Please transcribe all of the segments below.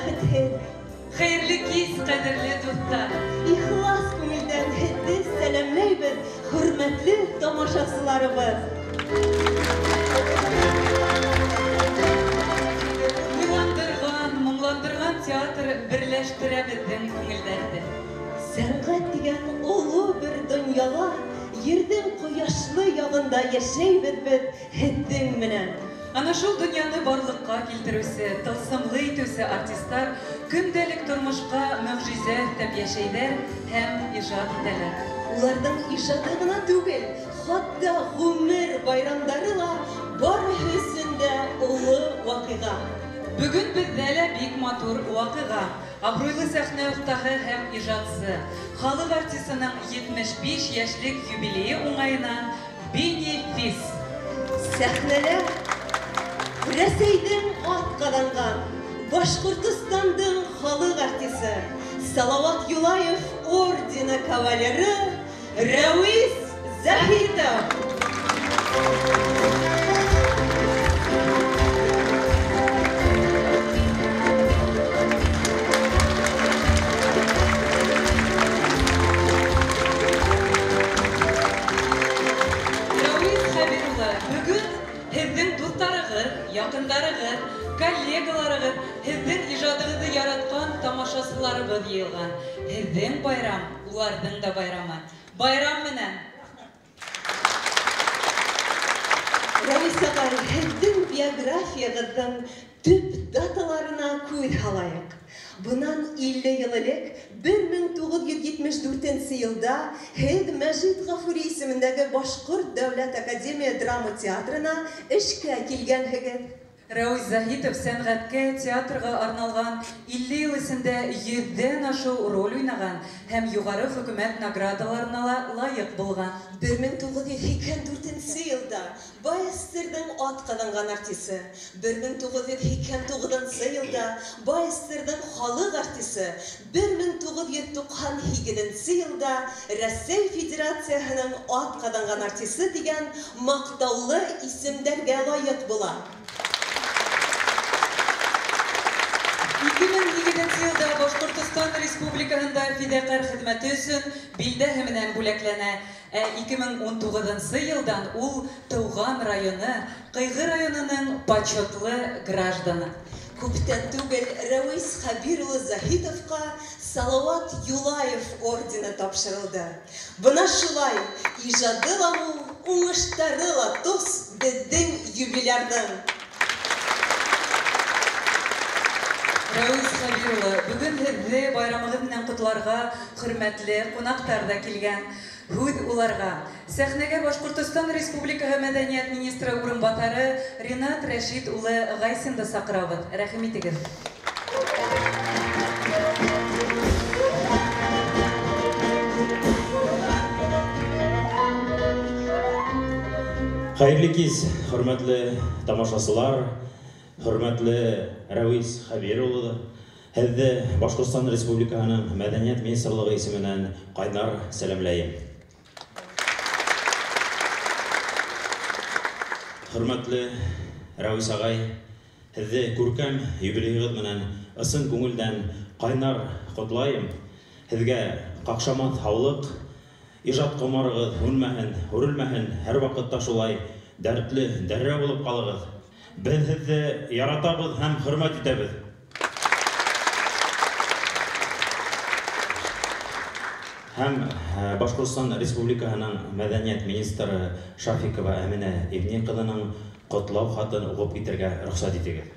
бәхетһеҙ. Хәйерле кис, ҡәҙерле дуҫтар! Ихлас күңелдән һеҙҙе сәләмләйбеҙ, хөрмәтле тамашасыларыбыҙ! Уйландырған, моңландырған театр берләштерә беҙҙең күңелдәрҙе. Сәнғәт тигән оло бер донъяла, ерҙең ҡояшлы яғында йәшәйбеҙ беҙ һеҙҙең менән. Ана шул донъяны барлыҡҡа килтереүсе, тылсымлы итеүсе артистар көндәлек тормошҡа мөғжизә өҫтәп йәшәйҙәр һәм ижад итәләр. Уларҙың ижады ғына түгел, хатта ғүмер байрамдары ла барыһы өсөн дә оло ваҡиға. Бөгөн беҙҙә лә бик матур ваҡиға. Абруйлы сәхнә оҫтаһы һәм ижадсы, халыҡ артисының 75 йәшлек юбилейы уңайынан бенефис. Сәхнәлә Рәсәйҙең ат ҡаҙанған, Башҡортостандың халыҡ артисы, Салауат Юлаев ордены кавалеры Рәүис Заһитов. Рәүис Хәбир улы, бөгөн һеҙҙең дуҫтарығыҙ, яҡындарығыҙ, коллегаларығыҙ, һеҙҙең ижадығыҙҙы яратҡан тамашасыларыбыҙ йыйылған. Һеҙҙең байрам, уларҙың да байрамы. Байрам менән! Рәүис ағай, һеҙҙең биографияғыҙҙың төп даталарына күҙ һалайыҡ. Бынан 50 йыл элек, 1974 йылда һеҙ Мәжит Ғафури исемендәге Башҡорт дәүләт академия драма театрына эшкә килгәнһегеҙ. Рәүис Заһитов сәнғәткә, театрға арналған 50 йыл эсендә 100-дән ашыу роль уйнаған һәм юғары хөкүмәт наградаларына ла лайыҡ булған. 1984 йылда БАССР-ҙың ат ҡаҙанған артисы, 1989 йылда БАССР-ҙың халыҡ артисы, 1998 йылда Рәсәй Федерацияһының ат ҡаҙанған артисы тигән маҡтаулы исемдәргә лайыҡ була. 2007 йылда Башҡортостан Республикаһында фиҙаҡәр хеҙмәте өсөн билдәһе менән бүләкләнә. Ә 2019 йылдан ул тыуған районы, Ҡыйғы районының почетлы гражданы. Күптән түгел Рәүис Хәбир улы Заһитовҡа Салауат Юлаев ордены тапшырылды. Бына шулай ижады ла мул, уңыштары ла тос беҙҙең юбилярҙың. Рәүис Хәбир улы, бөгөн һеҙҙе байрамығыҙ менән ҡотларға хөрмәтле ҡунаҡтар ҙа килгән. Һүҙ уларға. Сәхнәгә Башҡортостан Республикаһы мәҙәниәт министры урынбаҫары Ринат Рәшит улы Ғайсинды саҡырабыҙ. Рәхим итегеҙ. Хәйерле кис, хөрмәтле тамашасылар, хөрмәтле Рәүис Хәбир улы. Һеҙҙе Башҡортостан Республикаһының Мәҙәниәт министрлығы исеменән ҡайнар сәләмләйем. Хөрмәтле Рәүис ағай, һеҙҙе күркәм юбилейығыҙ менән ысын күңелдән ҡайнар ҡотлайым. Һеҙгә ҡаҡшамаҫ һаулыҡ, ижад ҡомарығыҙ һүнмәһен, һүрелмәһен, һәр ваҡытта шулай дәртле, дәррәү булып ҡалығыҙ. Беҙ һеҙҙе яратабыҙ һәм хөрмәт итәбеҙ. Һәм Башҡортостан Республикаһының мәҙәниәт министры Шафикова Әминә Ивни ҡыҙының ҡотлау хатын уҡып китергә рөхсәт итегеҙ.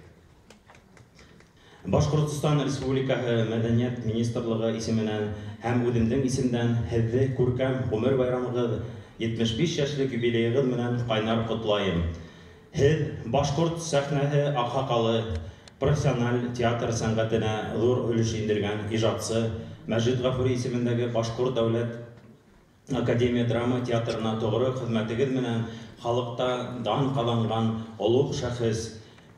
Башҡортостан Республикаһы Мәҙәниәт министрлығы исеменән һәм үҙемдең исемдән һеҙҙе күркәм ғүмер байрамығыҙ 75 йәшлек юбилейығыҙ менән ҡайнар ҡотлайым. Һеҙ башҡорт сәхнәһе аҡһаҡалы, профессиональ театр сәнғәтенә ҙур өлөш индергән ижадсы Мәжит Ғафури исемендәге Башҡорт дәүләт академия драма театрына тоғро хеҙмәтегеҙ менән халыҡта дан ҡаҙанған олуғ шәхес,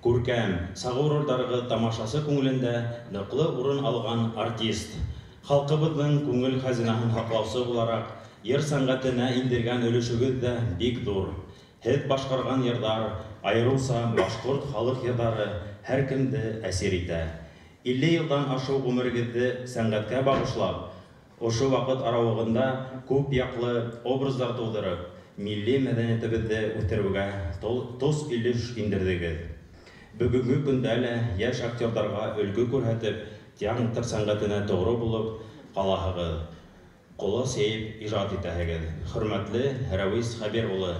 күркәм, сағыу ролдәрғеҙ тамашасы күңелендә ныҡлы урын алған артист, халҡыбыҙҙың күңел хазинаһын һаҡлаусы булараҡ йыр сәнғәтенә индергән өлөшөгөҙ ҙә бик ҙур. Һеҙ башҡарған йырҙар, айырыуса башҡорт халыҡ йырҙары һәр кемде әсир итә. 50 йылдан ашыу ғүмерегеҙҙе сәнғәткә бағышлап, ошо ваҡыт арауығында күп яҡлы образдар тыуҙырып, милли мәҙәниәтебеҙҙе үҫтереүгә тос өлөш индерҙегеҙ. Бөгөнгө көндә лә йәш актерҙарға өлгө күрһәтеп, театр сәнғәтенә тоғро булып ҡалаһығыҙ. Ҡолас йәйеп ижад итәһегеҙ. Хөрмәтле Рәүис Хәбир улы,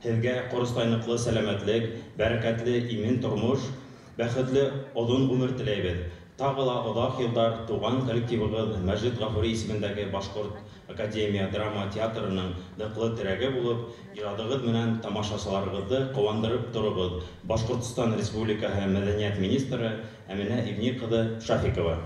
һеҙгә ҡоростайныҡлы сәләмәтлек, бәрәкәтле имен тормош, бәхетле оҙон ғүмер теләйбеҙ. Тағы ла оҙаҡ йылдар туған коллективығыҙ Мәжит Ғафури исемендәге Башҡорт академия драма театрының ныҡлы терәге булып, ижадығыҙ менән тамашасыларығыҙҙы ҡыуандырып тороғоҙ. Башҡортостан Республикаһы мәҙәниәт министры Әминә Ибни ҡыҙы Шафикова.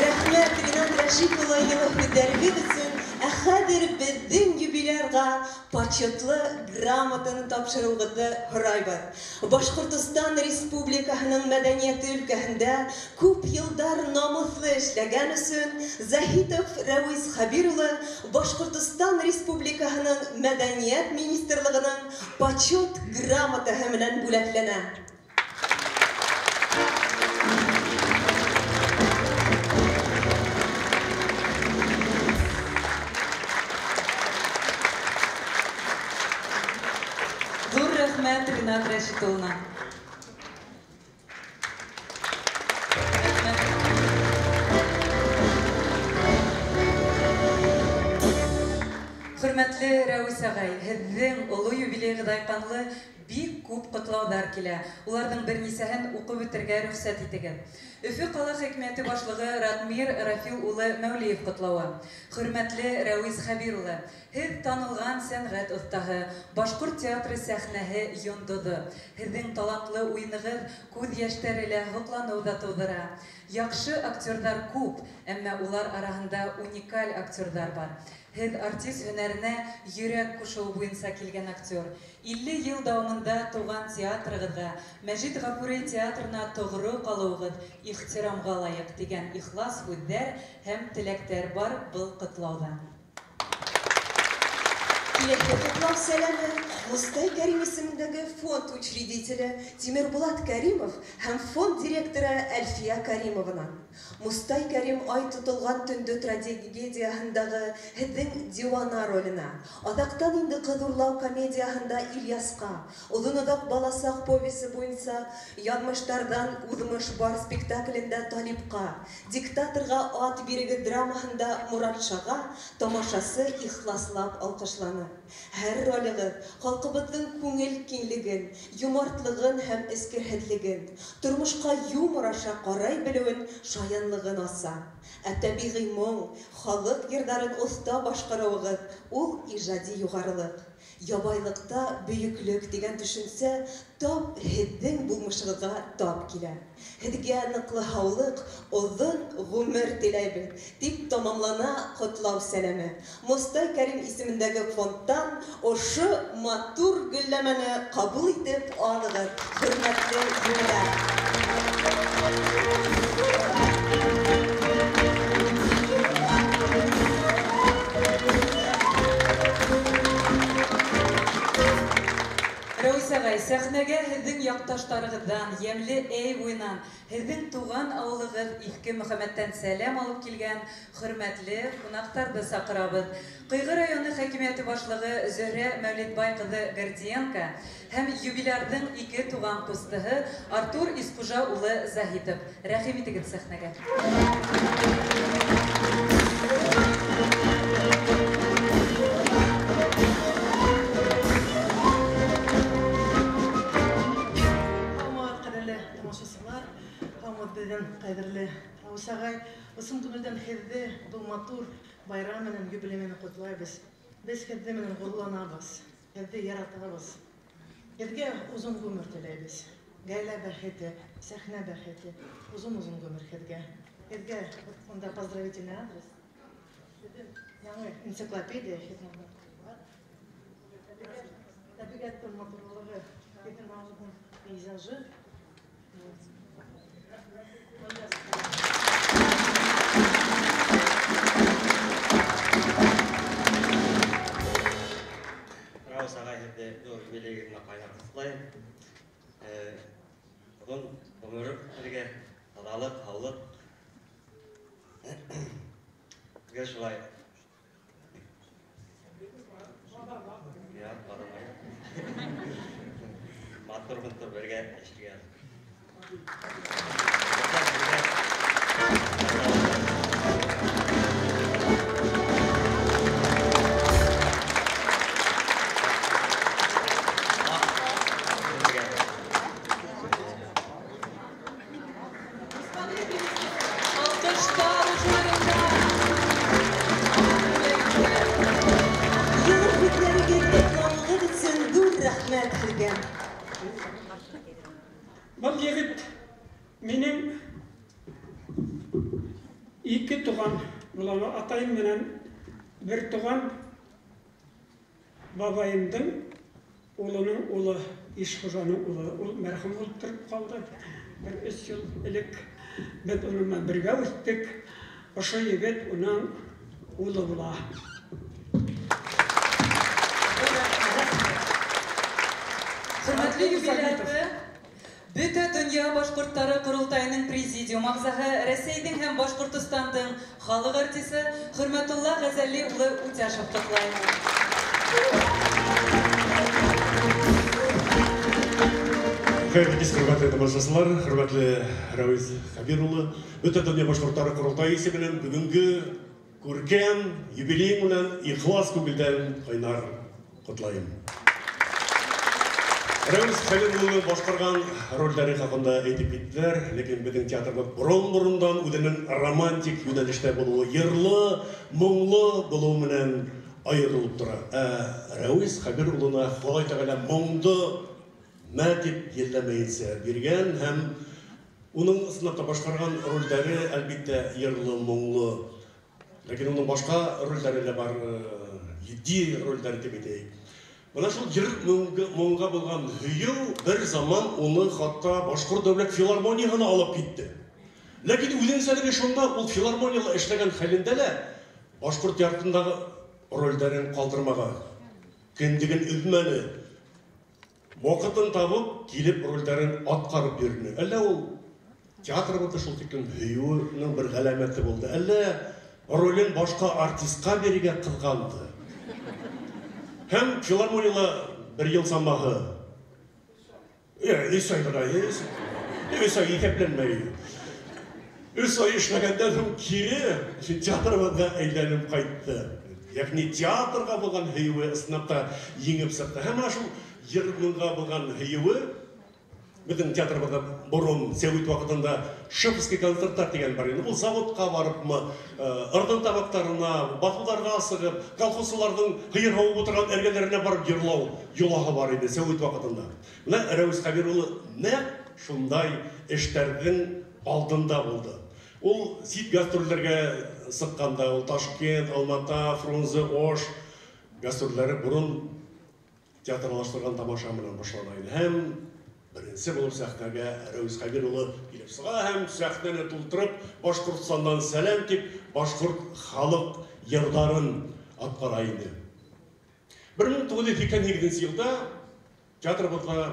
Рәхмәт, Ринат Рәшит улы, йылы һүҙҙәрегеҙ өсөн. Ә хәҙер беҙҙең юбилярға почетлы грамотаны тапшырыуығыҙҙы һорайбыҙ. Башҡортостан Республикаһының мәҙәниәте өлкәһендә күп йылдар намыҫлы эшләгән өсөн Заһитов Рәүис Хәбир улы Башҡортостан Республикаһының Мәҙәниәт министрлығының почет грамотаһы менән бүләкләнә. Ринат Рәшит улына. Хөрмәтле Рәүис ағай, һеҙҙең оло юбилейығыҙ айҡанлы бик күп ҡотлауҙар килә. Уларҙың бер нисәһен уҡып үтергә рөхсәт итегеҙ. Өфө ҡала хакимиәте башлығы Ратмир Рафил улы Мәүлиев ҡотлауы. Хөрмәтле Рәүис Хәбир улы, һеҙ танылған сәнғәт оҫтаһы, башҡорт театры сәхнәһе йондоҙо. Һеҙҙең талантлы уйынығыҙ күҙ йәштәре лә һоҡланыу ҙа тыуҙыра. Яҡшы актерҙар күп, әммә улар араһында уникаль актерҙар бар. Һеҙ артист һөнәренә йөрәк ҡушыуы буйынса килгән актер. 50 йыл дауамында тыуған театрығыҙға, Мәжит Ғафури театрына тоғро ҡалыуығыҙ ихтирамға лайыҡ тигән ихлас һүҙҙәр һәм теләктәр бар был ҡотлауҙа. Киләһе ҡотлау сәләме Мостай Кәрим исемендәге фонд учредителе Тимербулат Кәримов һәм фонд директоры Әлфиә Кәримованан. Мостай Кәрим ай тотолған төндө трагедияһындағы һеҙҙең диуана роленә, аҙаҡтан инде Ҡыҙ урлау комедияһында Ильясҡа, Оҙон-оҙаҡ баласаҡ повесы буйынса Яҙмыштарҙан уҙмыш бар спектаклендә Талипҡа, Диктаторға ат бирегеҙ драмаһында Моратшаға тамашасы ихласлап алҡышланы. Һәр ролығыҙ халҡыбыҙҙың күңел киңлеген, йомартлығын һәм эскерһеҙлеген, тормошҡа юмор аша ҡарай белеүен, шаянлығын аса. Ә тәбиғи моң, халыҡ йырҙарын оҫта башҡарыуығыҙ ул ижади юғарылыҡ. Ябайлыҡта бөйөклөк тигән төшөнсә тап һеҙҙең булмышығыҙға тап килә. Һеҙгә ныҡлы һаулыҡ, оҙон ғүмер теләйбеҙ, тип тамамлана ҡотлау сәләме. Мостай Кәрим исемендәге фондтан ошо матур гөлләмәне ҡабул итеп алығыҙ, хөрмәтле юбиляр. Рәүис ағай, сәхнәгә һеҙҙең яҡташтарығыҙҙан, йәмле әй буйынан, һеҙҙең туған ауылығыҙ Иҫке Мөхәммәттән сәләм алып килгән хөрмәтле ҡунаҡтарҙы саҡырабыҙ. Ҡыйғы районы хакимиәте башлығы Зөһрә Мәүлетбай ҡыҙы Гордиенко һәм юбилярҙың ике туған ҡустыһы Артур Исҡужа улы Заһитов. Рәхим итегеҙ сәхнәгә. Беҙҙең ҡәҙерле Рәүис ағай, ысын күңелдән һеҙҙе был матур байрам менән, юбилей менән ҡотлайбыҙ. Беҙ һеҙҙе менән ғорурланабыҙ, һеҙҙе яратабыҙ. Һеҙгә оҙон ғүмер теләйбеҙ. Ғаилә бәхете, сәхнә бәхете, оҙон-оҙон ғүмер һеҙгә. Һеҙгә унда поздравительный адрес. Беҙҙең яңы энциклопедия һеҙҙең бар. Тәбиғәттең матурлығы, һеҙҙең ауылдың пейзажы. Рәүис ағай, һеҙҙе ҙур юбилейығыҙ менән ҡайнар ҡотлайым. Оҙон йәшәргә яҙһын. Был егет минең ике туған булам, атайым менән бер туған бабайымдың улының улы, Ишхужаның улы. Ул мәрхүм булып тороп ҡалды. Бер 3 йыл элек беҙ уның менән бергә үҫтек. Ошо егет уның улы була. Хөрмәтле юбилярҙы, Бөтә донъя башҡорттары ҡоролтайының президиум ағзаһы, Рәсәйҙең һәм Башҡортостандың халыҡ артисы Хөрмәтулла Ғәзәли улы Утяшев ҡотлай. Хәйерле кис, хөрмәтле тамашасылар, хөрмәтле Рәүис Хәбир улы. Бөтә донъя башҡорттары ҡоролтайы исеменән бөгөнгө күркәм юбилей менән ихлас күңелдән ҡайнар ҡотлайым. Рәүис Хәбир улы башҡарған ролдәре хаҡында әйтеп киттеләр, ләкин беҙҙең театрыбыҙ борон-борондан үҙенең романтик йүнәлештә булыуы, йырлы, моңло булыуы менән айырылып тора. Ә Рәүис Хәбир улына Хоҙай Тәғәлә моңдо мә тип елләмәйенсә биргән һәм уның ысынлап та башҡарған ролдәре, әлбиттә, йырлы, моңло. Ләкин уның башҡа ролдәре лә бар, етди ролдәре тип әйтәйек. Бына шул йыр моңға булған һөйөү бер заман уны хатта Башҡорт дәүләт филармонияһына алып китте. Ләкин үҙенсәлеге шунда, ул филармонияла эшләгән хәлендә лә башҡорт театрындағы ролдәрен ҡалдырмаған, кендеген өҙмәне, ваҡытын табып килеп ролдәрен атҡарып йөрөнө. Әллә ул театрыбыҙҙы шул тиклем һөйөүенең бер ғәләмәте булды, әллә ролен башҡа артистҡа бирергә ҡыҙғанды. Һәм филармонияла бер йыл самаһы, өс ай ғына, өс ай иҫәпләнмәй. Өс ай эшләгәндән һуң кире театрыбыҙға әйләнеп ҡайтты. Йәғни театрға булған һөйөүе ысынлап та еңеп сыҡты. Һәм ана шул йыр-моңға булған һөйөүе беҙҙең театрыбыҙҙа борон сәүит ваҡытында шефский концерттар тигән бар ине. Ул заводҡа барыпмы, ырҙын табаҡтарына, баҫыуҙарға сығып, колхозсыларҙың һыйыр һауып ултырған эргәләренә барып йырлау йолаһы бар ине сәүит ваҡытында. Бына Рәүис Хәбир улы нәҡ шундай эштәрҙең алдында булды. Ул сит гастролдәргә сыҡҡанда, ул Ташкент, Алмата, Фрунзе, Ош гастролдәре борон театрлаштырған тамаша менән башлана ине. Һәм беренсе булып сәхнәгә Рәүис Хәбир улы килеп сыға һәм сәхнәне тултырып Башҡортостандан сәләм тип башҡорт халыҡ йырҙарын атҡара ине. 1988 йылда театрыбыҙға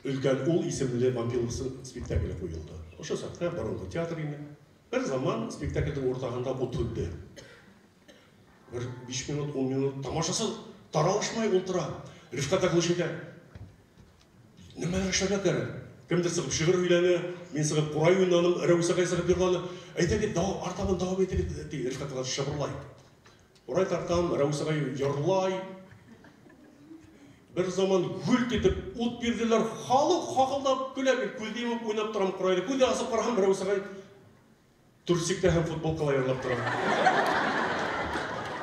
Өлкән ул исемле Панфиловтың спектакле ҡуйылды. Ошо сәхнә боронғо театр ине. Бер заман спектаклдең уртаһында ут һүнде. Бер 5 минут, 10 минут тамашасы таралышмай ултыра. Рифҡәт Аҡлыш әйтә: "Нимәлер эшләргә кәрәк?" Кемдер сығып шиғыр һөйләне, мин сығып ҡурай уйнаным, Рәүис ағай сығып йырланы. Әйҙәгеҙ, артабан дауам итегеҙ, ти Рифҡәт ағай шыбырлай. Ҡурай тартам, Рәүис ағай йырлай. Бер заман гөлт итеп ут бирҙеләр, халыҡ хаҡылдап көлә. Мин күҙҙе йомоп уйнап торам ҡурайҙы. Күҙҙе асып ҡараһам, Рәүис ағай трусикта һәм футболкала йырлап тора.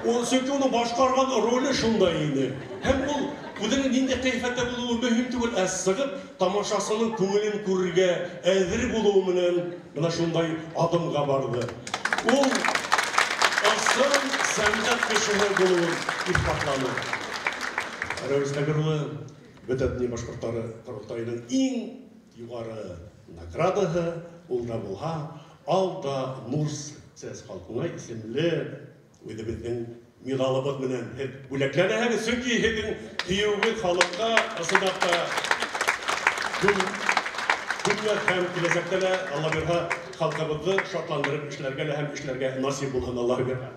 Ул сөнки уның башҡарған роле шундай ине. Һәм ул үҙенең ниндәй ҡиәфәттә булыуы мөһим түгел, ә сығып тамашасының күңелен күрергә әҙер булыуы менән бына шундай аҙымға барҙы. Ул ысын сәнғәт кешеһе булыуын иҫбатланы. Рәүис Хәбир улы бөтә донъя башҡорттары ҡоролтайының иң юғары наградаһы ул да булһа Алда Нурс сәс халҡына исемле үҙебеҙҙең миҙалыбыҙ менән һеҙ бүләкләнәһегеҙ, сөнки һеҙҙең һөйөүегеҙ халыҡҡа ысынлап та донъя һәм киләсәктә лә Алла бирһә халҡыбыҙҙы шатландырып эшләргә лә һәм эшләргә насип булһын Аллаһ бирһә.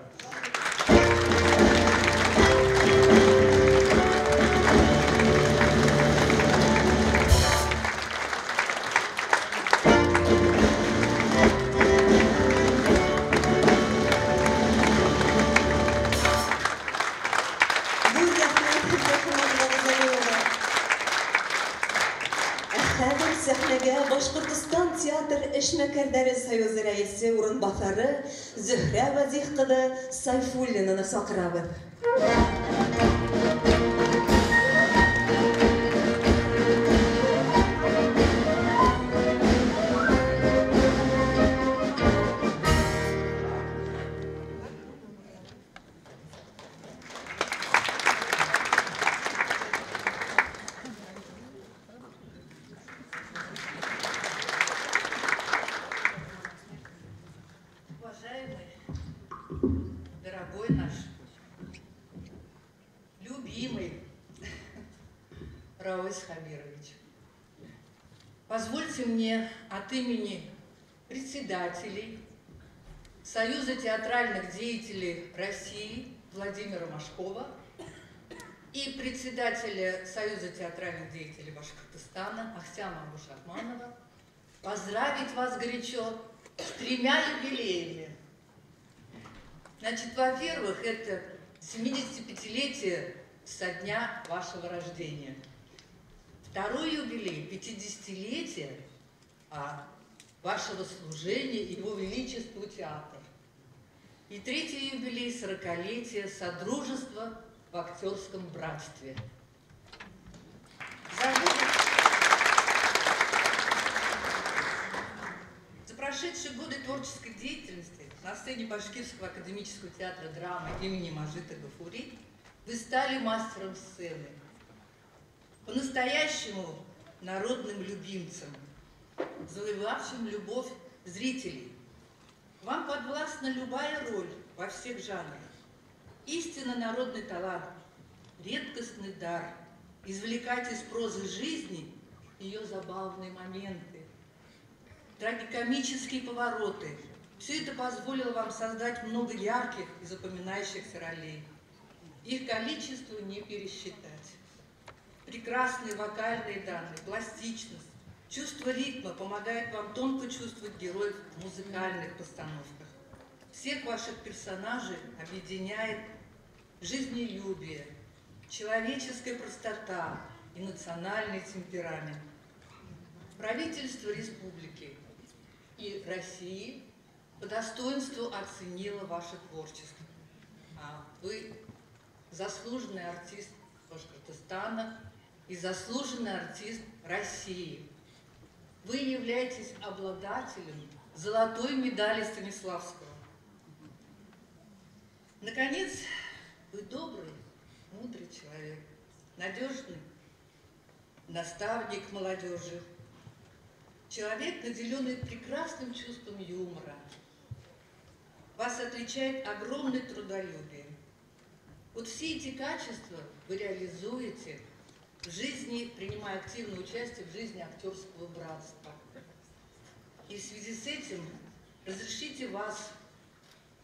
Хәҙер сәхнәгә Башҡортостан театр эшмәкәрҙәре союзы рәйесе урынбаҫары Зөһрә Вәзих ҡыҙы Сайфуллинаны саҡырабыҙ. Рауис Хабирович, позвольте мне от имени председателей Союза театральных деятелей России Владимира Машкова и председателя Союза театральных деятелей Башкортостана Ахтяма Абушахманова поздравить вас горячо с тремя юбилеями. Значит, во-первых, это 75-летие со дня вашего рождения. Второй юбилей, 50-летие вашего служения Его Величеству театр. И третий юбилей, 40-летие содружества в актерском братстве. За прошедшие годы творческой деятельности на сцене Башкирского академического театра драмы имени Мажита Гафури вы стали мастером сцены, по-настоящему народным любимцем, завоевавшим любовь зрителей. Вам подвластна любая роль во всех жанрах. Истинно народный талант, редкостный дар извлекать из прозы жизни ее забавные моменты, трагикомические повороты. Все это позволило вам создать много ярких и запоминающихся ролей. Их количество не пересчитать. Прекрасные вокальные данные, пластичность, чувство ритма помогает вам тонко чувствовать героев в музыкальных постановках. Всех ваших персонажей объединяет жизнелюбие, человеческая простота и национальный темперамент. Правительство республики и России по достоинству оценило ваше творчество. А вы заслуженный артист Башкортостана и заслуженный артист России. Вы являетесь обладателем золотой медали Станиславского. Наконец, вы добрый, мудрый человек, надежный наставник молодежи, человек, наделенный прекрасным чувством юмора. Вас отличает огромное трудолюбие. Вот все эти качества вы реализуете в жизни, принимая активное участие в жизни актерского братства. И в связи с этим разрешите вас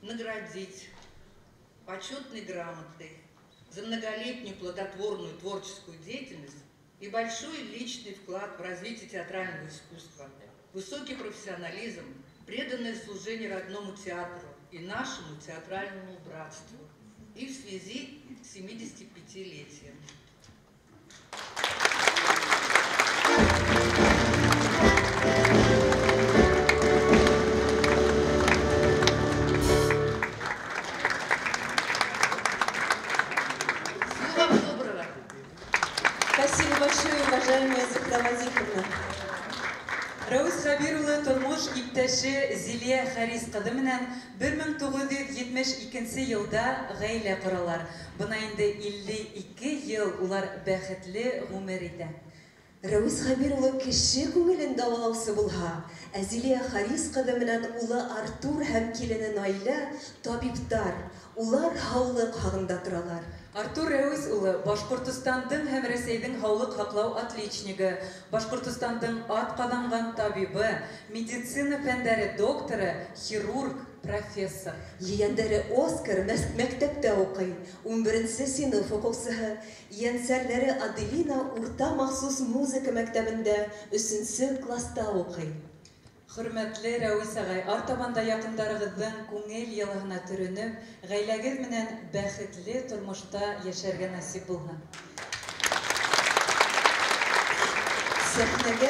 наградить почетной грамотой за многолетнюю плодотворную творческую деятельность и большой личный вклад в развитие театрального искусства, высокий профессионализм, преданное служение родному театру и нашему театральному братству и в связи с 75-летием. Всего вам доброго! Спасибо большое, уважаемая Зухра Вазиховна. Рауис Хабир улы тормош иптәше Зилия Харис ҡыҙы менән 1972 йылда ғаилә ҡоралар. Бына инде 52 йыл улар бәхетле ғүмер итә. Рауис Хабир улы кеше күңелен дауалаусы булһа, ә Зилия Харис ҡыҙы менән улы Артур һәм килене Наилә табиптар, улар һаулыҡ һағында торалар. Артур Рауис улы Башҡортостандың һәм Рәсәйҙең һаулыҡ һаҡлау отличнигы, Башҡортостандың атҡаҙанған табибы, медицина фәндәре докторы, хирург, профессор. Ейәндәре Оскар мәктәптә уҡый, 11-нсе синыф уҡыусыһы. Ейәнсәрҙәре Аделина урта махсус музыка мәктәбендә 3-нсе класта уҡый. Хөрмәтле Рауис ағай, артабан да яҡындарығыҙҙың күңел йылыһына төрөнөп, ғаиләгеҙ менән бәхетле тормошта йәшәргә насип булһын. Сәхнәгә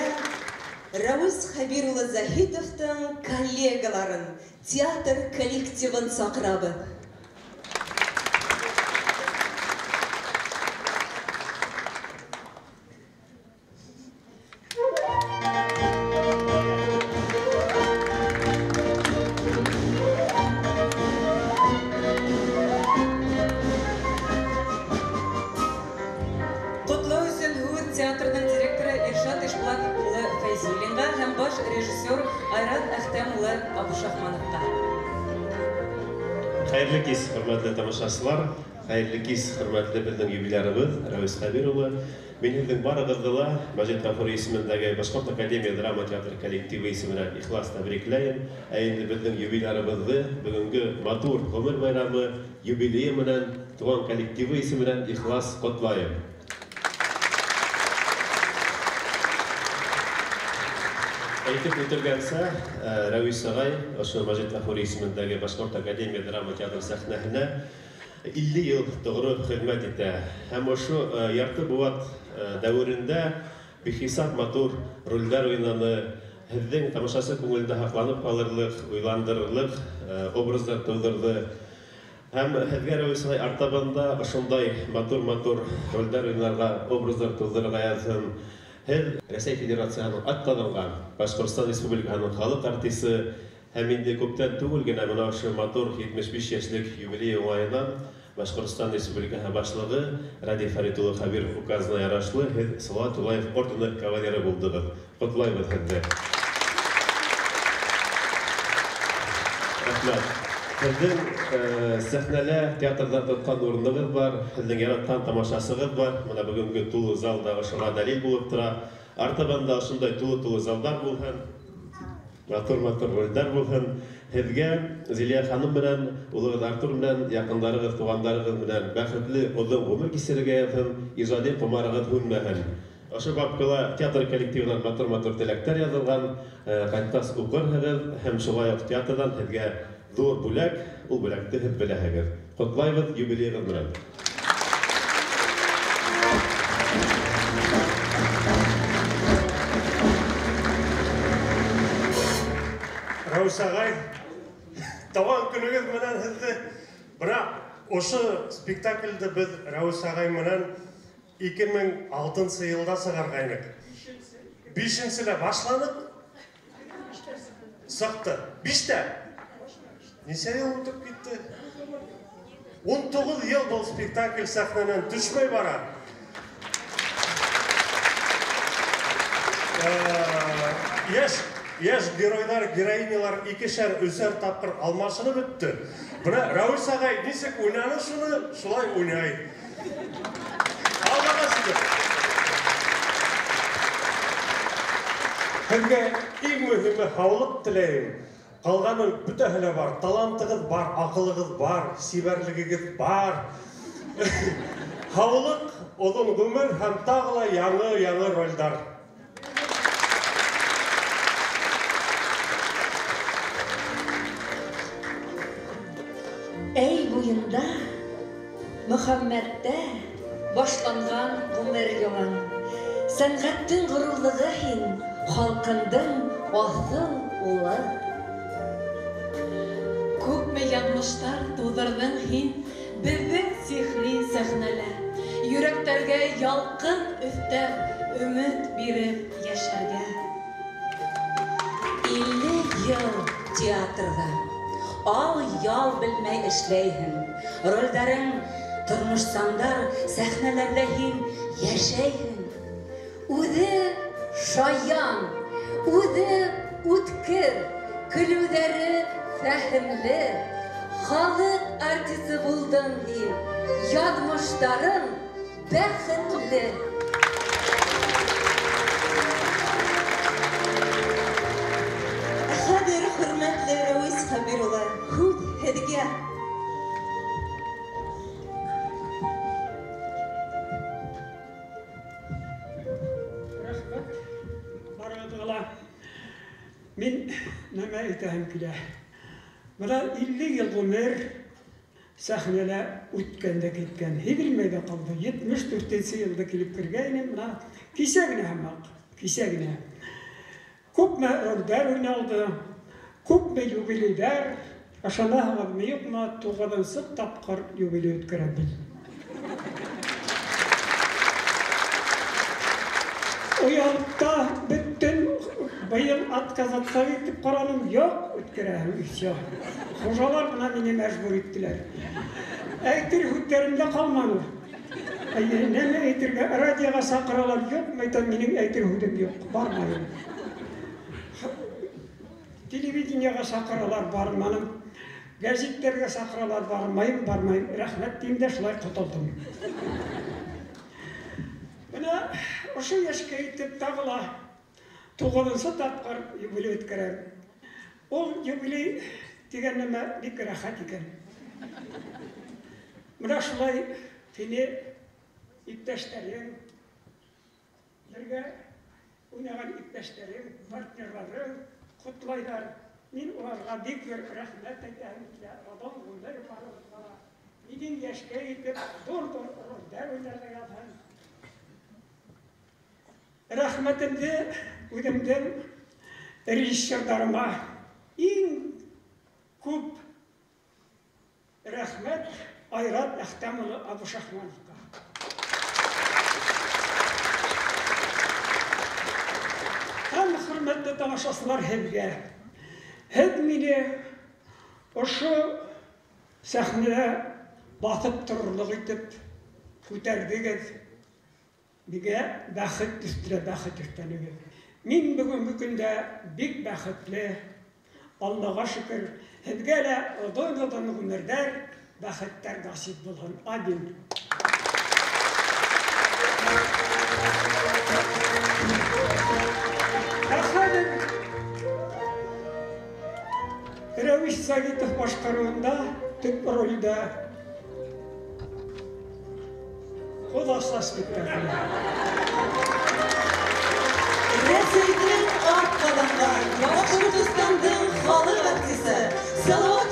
Рәүис Хәбир улы Заһитовтың коллегаларын, театр коллективын саҡырабыҙ. Хәйерле кис, хөрмәтле тамашасылар, хәйерле кис, хөрмәтле беҙҙең юбилярыбыҙ Рәүис Хәбир улы. Мин һеҙҙең барығыҙҙы ла Мәжит Ғафури исемендәге Башҡорт академия драма театры коллективы исеменән ихлас тәбрикләйем. Ә инде беҙҙең юбилярыбыҙҙы бөгөнгө матур ғүмер байрамы юбилейы менән туған коллективы исеменән ихлас ҡотлайым. Әйтеп үтелгәнсә, Рәүис ағай ошо Мәжит Ғафури исемендәге Башҡорт академия драма театры сәхнәһенә 50 йыл тоғро хеҙмәт итә. Һәм ошо ярты быуат дәүерендә бихисап матур ролдәр уйнаны, һеҙҙең тамашасы күңелендә һаҡланып ҡалырлыҡ, уйландырырлыҡ образдар тыуҙырҙы. Һәм һеҙгә, Рәүис ағай, артабан да ошондай матур-матур ролдәр уйнарға, образдар тыуҙырырға яҙһын. Һеҙ Рәсәй Федерацияһының атҡаҙанған Башҡортостан Республикаһының халыҡ артисы һәм инде күптән түгел генә бына ошо матур 75 йәшлек юбилей уңайынан Башҡортостан Республикаһы башлығы Радий Фәрит улы Хәбиров указына ярашлы һеҙ Салауат Юлаев ордены кавалеры булдығыҙ. Ҡотлайбыҙ һеҙҙе. Рәхмәт. Һеҙҙең сәхнәлә, театрҙа тотҡан урынығыҙ бар, һеҙҙең яратҡан тамашасығыҙ бар. Бына бөгөнгө тулы зал да ошоға дәлил булып тора. Артабан да ошондай тулы-тулы залдар булһын, матур-матур ролдәр булһын. Һеҙгә Зилиә ханым менән, улығыҙ Артур менән, яҡындарығыҙ, туғандарығыҙ менән бәхетле оҙон ғүмер кисерергә яҙһын, ижади ҡомарығыҙ һүнмәһен. Ошо папкала театр коллективынан матур-матур теләктәр яҙылған, ҡайтҡас уҡырһығыҙ һәм шулай уҡ театрҙан һеҙгә ҙур бүләк, ул бүләкте һеҙ беләһегеҙ. Ҡотлайбыҙ юбилейығыҙ менән. Рәүис ағай, тыуған көнөгөҙ менән һеҙҙе. Бына ошо спектаклде беҙ Рәүис ағай менән 2006 йылда сығарғайныҡ. 5-нселә башланыҡ, сыҡты. 5-тә. Нисә йыл үтеп китте? 19 йыл был спектакль сәхнәнән төшмәй бара. Йәш геройҙар, героинялар икешәр, өсәр тапҡыр алмашынып бөттө. Бына Рәүис ағай нисек уйнаны шуны, шулай уйнай. Аллаға шөкөр. Һеҙгә иң мөһиме һаулыҡ теләйем. Ҡалғаны бөтәһе лә бар. Талантығыҙ бар, аҡылығыҙ бар, сибәрлегегеҙ бар. Һаулыҡ, оҙон ғүмер һәм тағы ла яңы-яңы ролдәр. Әй буйында, Мөхәммәттә башланған ғүмер юлың. Сәнғәттең ғорурлығы һин, халҡындың аҫыл улы. Күпме яҙмыштар тыуҙырҙың һин беҙҙең сихри сәхнәлә. Йөрәктәргә ялҡын өҫтәп, өмөт биреп йәшәргә. 50 йыл театрҙа ал-ял белмәй эшләйһең. Ролдәрең тормошсандар, сәхнәләрҙә һин йәшәйһең. Үҙе шаян, үҙе үткер, көлөүҙәре фәһемле. Халыҡ артисы булдың һин, яҙмыштарың бәхетле. Хәҙер, хөрмәтле Рәүис Хәбир улы, һүҙ һеҙгә. Рәхмәт барығыҙға ла. Мин нәмә әйтәһем килә. Бына 50 йыл ғүмер сәхнәлә үткән дә киткән, һиҙелмәй ҙә ҡалды. 74-нсе йылда килеп кергәйнем, бына кисә генә һымаҡ. Кисә генә. Күпме ролдәр уйналды, күпме юбилейҙәр, ышанаһығыҙмы, юҡмы, 9-нсы тапҡыр юбилей үткәрәбеҙ. Оялып та бөттөм, быйыл отказаться итеп ҡараным, юҡ, үткәрәһең, и всё. Хужалар бына мине мәжбүр иттеләр. Әйтер һүҙҙәрем дә ҡалманы. Әйе, нәмә әйтергә, радиоға саҡыралар, юҡ, әйтәм, минең әйтер һүҙем юҡ, бармайым. Телевидениеға саҡыралар, барманым. Гәзиттәргә саҡыралар, бармайым, бармайым. Рәхмәт тием дә шулай ҡотолдом. Бына ошо йәшкә етеп тағы ла 9-нсы тапҡыр юбилей үткәрәм. Ул юбилей тигән нәмә бик рәхәт икән. Бына шулай һине иптәштәрең, бергә уйнаған иптәштәрең, партнерларың ҡотлайҙар. Мин уларға бик ҙур рәхмәт әйтәм. Оҙон ғүмер барығыҙға ла. Минең йәшкә етеп, ҙур-ҙур ролдәр уйнарға яҙһын. Рәхмәтемде үҙемдең режиссерҙарыма иң күп рәхмәт Айрат Әхтәм улы Абушахмановҡа. Һәм хөрмәтле тамашасылар, һеҙгә. Һеҙ мине ошо сәхнәлә баҫып торорлоҡ итеп күтәрҙегеҙ. Миңә бәхет өҫтөнә бәхет өҫтәнегеҙ. Мин бөгөнгө көндә бик бәхетле, Аллаға шөкөр. Һеҙгә лә оҙон-оҙон ғүмерҙәр, бәхеттәр насип булһын. Амин. Ә хәҙер Рәүис Загитов башҡарыуында төп ролдә Ҡоҙаса спектакле. Рәсәйҙең атҡаҙанған Башҡортостандың халыҡ артисы Салауат